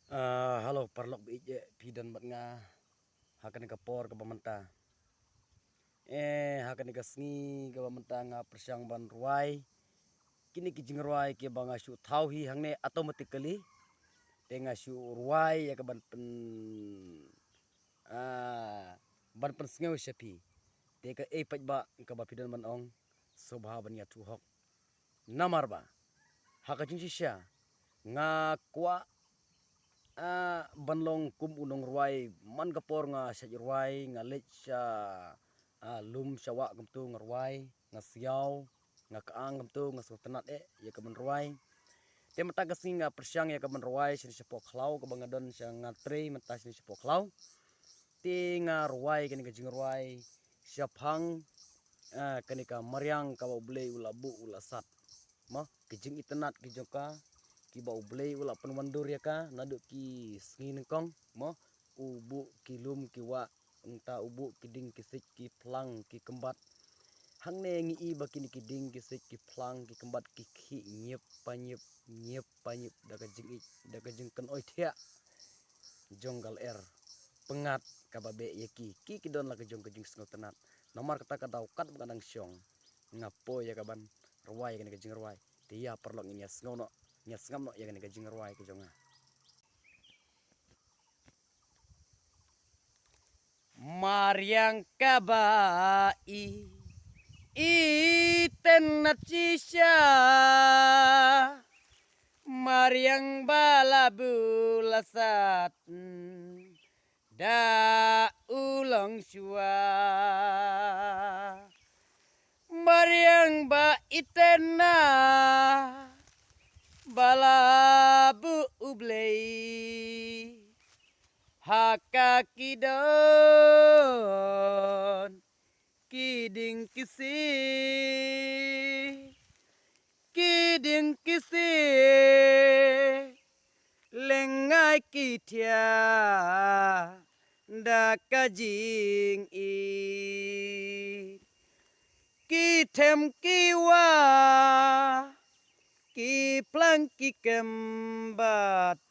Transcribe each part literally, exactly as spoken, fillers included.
Ah, hello, paralok ba ïeit, phi don bad nga ha kane ka por kaba mynta. Eh, ha kane ka sngi kaba mynta nga pyrshang ban rwai kine ki jingrwai kiba nga shu thaw hi hangne automatically. Te nga shu rwai ïa ka ban pyn, ah, ban pynsngew sha phi. Te kaei pat ba kaba phi don ban ong, sngewbha ban ïathuh hok. Namar ba ha ka jingshisha nga kwah, ah, ban long kum u nongrwai. Man ka por nga shait rwai, nga leit sha, ah, lum sha wah kumto nga rwai, nga siaw, nga kyang kumto, nga sngewtynnat eh ïa ka ban rwai. Te mynta ka sngi nga pyrshang ïa ka ban rwai shane shapoh khlaw, kaba nga don sha, nga trei mynta shane shapoh khlaw. Te nga rwai kane ka jingrwai shaphang, ah, kane ka mariang kaba U Blei u la buh u la sat. Mo, ki jingitynnat ki jong ka, kiba U Blei u la pynwandur ïa ka naduh ki sngi nyngkong. Mo, u buh ki lum ki wah, nangta u buh ki dieng ki siej ki phlang ki kymbat. Hangne ngi i ba kine ki dieng ki siej ki phlang ki kymbat ki khih ñiep pa ñiep, ñiep pa ñiep da ka jingïeit, da ka jingkynoi thiah jong ka lyer. Pyngngad kaba beh ïa ki, ki ki don la ka jong ka jingsngewtynnat. Namar kata ka daw katba nga dang shong, nga poi ïa ka ban rwai ïa kane ka jingrwai. Te ïa paralok ngin ïa sngew noh, ngin ïa sngap noh ïa kane ka jingrwai ka jong nga. Mariang kaba i, itynnat shisha. Mariang ba la buh la sat da u longshuwa. Mariang ba itynnat ba la buh U Blei. Ha ka ki don ki dieng ki siej, ki dieng ki siej, lyngngai ki thiah da ka jingïeit. Ki them ki wah, ki phlang ki kymbat,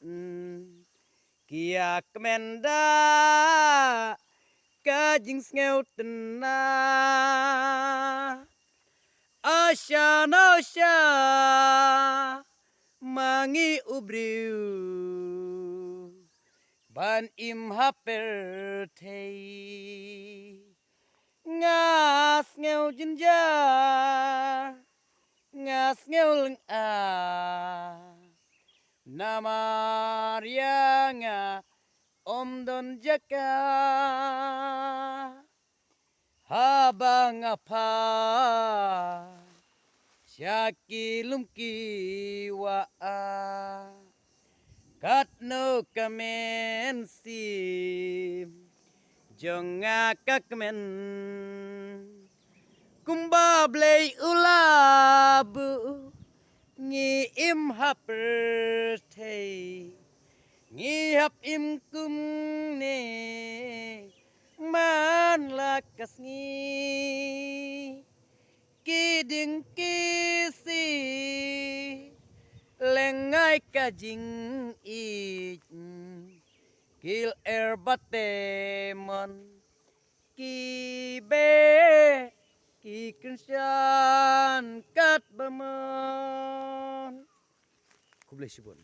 ki ïakmen da ka jingsngewtynnat. Asha nosha ma ngi u briew ban im ha pyrthei. Nga sngew jynjar, nga sngew lynga, namar ïa nga ym don jaka. Haba nga phai sha ki lum ki wah, katno ka mynsiem jong nga ka kmen. Kumba Blei u la buh ngi im ha pyrthei, ngi hap im kumne man la ka sngi. Ki dieng ki siej lyngngai ka jingïeit, ki lyer ba tymmen, ki beh ki kyrshan katba mon. Khublei shibun.